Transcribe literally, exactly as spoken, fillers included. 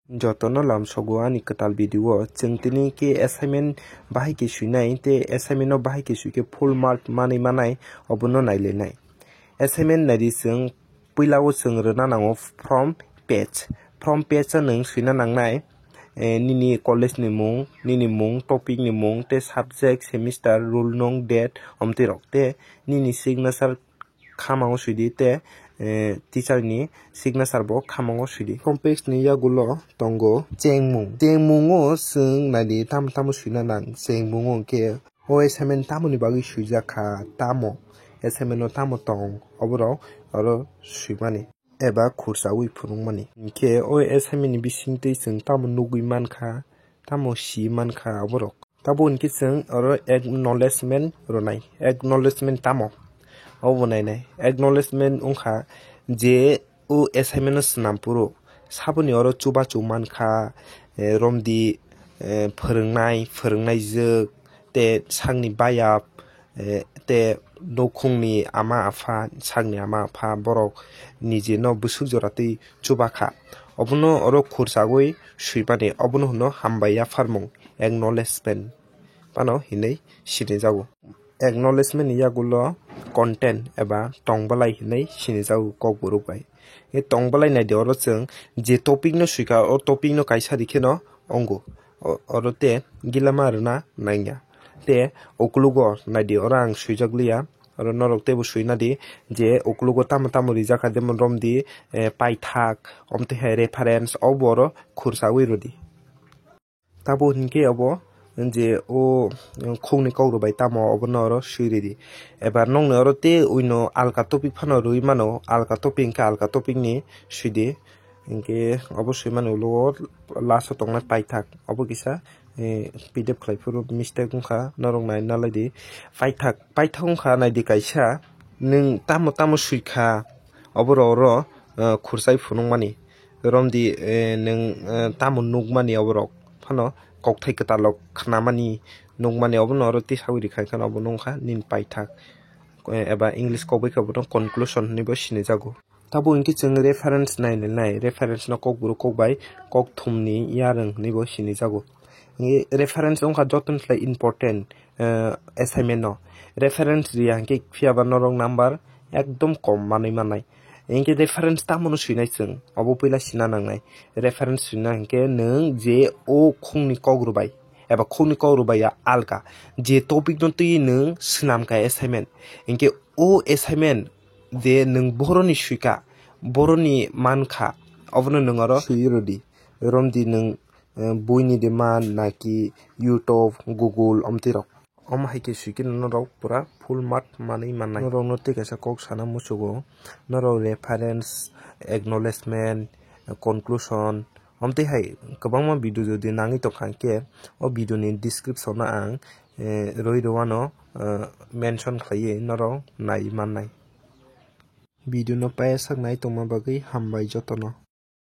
Jotono lamsogo ani kwtal video o. Chwng tini khe assignment bahai khe swinai tei assignment no bahai khe swikhe full mark manwi manai, obono nailainai. Assignment naidi chwng puila o chwng rwna nango from page. From page o nwng swina nangnai, eh, nini college ni mung, nini mung, topic ni mung, tei subject, semester, roll nung, date, omtwi rok tei nini signature khamango swidi tei, eh, teacher ni signature bo khamango swidi. Complex ni yagulo tongo chengmung. Chengmungo chwng naidi tamo tamo swina nang. Chengmungo hwnkhe o assignment tamoni bagwi swijak kha, tamo assignment o tamo tong, oborok oro swimani eba khursaui phunukmani. Hinkhe o assignment ni bisingtwi chwng tamo nugwi mankha, tamo si mankha oborok. Tabuk hinkhe chwng oro acknowledgement rwnai. Acknowledgement tamo? Obo nainai. Acknowledgement wngkha je o assignment no swnam phuru saboni oro chubachu mankha, eh, romdi, eh, phwrwngnai, phwrwngnaijwk, tei sakni bayap, eh, tei nukhungni ama apha, sakni ama apha borok nijino bwswk jora twi chubakha. Obono oro khurchagwi swimani, obono hwno hambai yapharmung, acknowledgement phano hinwi sinijago. Acknowledgement ni yagulo content eba tongbalai hinwi sinijago kokborok bai. E tongbalai naidi oro chwng je topic no swikha, o topic no kaisa rikheno ongo. O-, oro te gilama rwna nangya. Te ukulugo naidi oro ang swijak liya. Oro norok teibo swina di je ukulugo tamo tamo rijak kha, jemon romdi, eh, paithak, omtwi hai reference, obo oro khursaui rwdi. Tabuk hinkhe obo je o khungni kok rwbai tamo obono oro swi ridi. Eba nokni oro tei uino alka topic phano rwui mano, alka topic hinkhe alka topic ni swidi. Hinkhe obo swimani ulo o last o tongnai paithak, obo kisa, eh, P D F khlai phuru mistake wngkha, norok nai nalai di. Paithak, paithak wngkha, naidi kaisa, nwng tamo tamo swikha, oborok oro, eh, khurchai phunukmani. Romdi, eh, nwng, eh, tamo nukmani oborok phano kokthai kwtalrok khnamani, nukmani, obono oro tisagwi rikha, hinkhe obo nungkha nini paithak, eh, eba English kok bai khe bono conclusion hinwi bo sinijago. Tabuk hinkhe chwng reference nainai nai, reference no kokborok kok bai kokthumni yarwng hinwi bo sinijago. Hinkhe reference wngkha jotono slai important, eh, assignment no. Reference riya hinkhe phiyaba norok number ekdom kom manwi mannai. Hinkhe reference tamono swinai chwng, obo puila sina nangnai. Reference swina hinkhe nwng je o khungni kok rwbai, eba khungni kok rwbai ya alka. Je topic no twi nwng swnamkha assignment, hinkhe o assignment je nwng boroni swikha, boroni mankha, obono nwng oro swi rwdi. Romdi nwng, eh, buini de man naki YouTube, Google, omtwi rok. Omo hai khe swikhe norok pura full mark manwi mannai. Norokno tei kaisa kok sana muchugo, norok reference, acknowledgement, conclusion, omtwi hai kwbangma video jodi nangwi tongkha hinkhe o video ni description o ang, eh, rwi rwano, eh, mention khlaiwi norok nai mannai. Video no paiyasak nai tongma bagwi hambai jotono.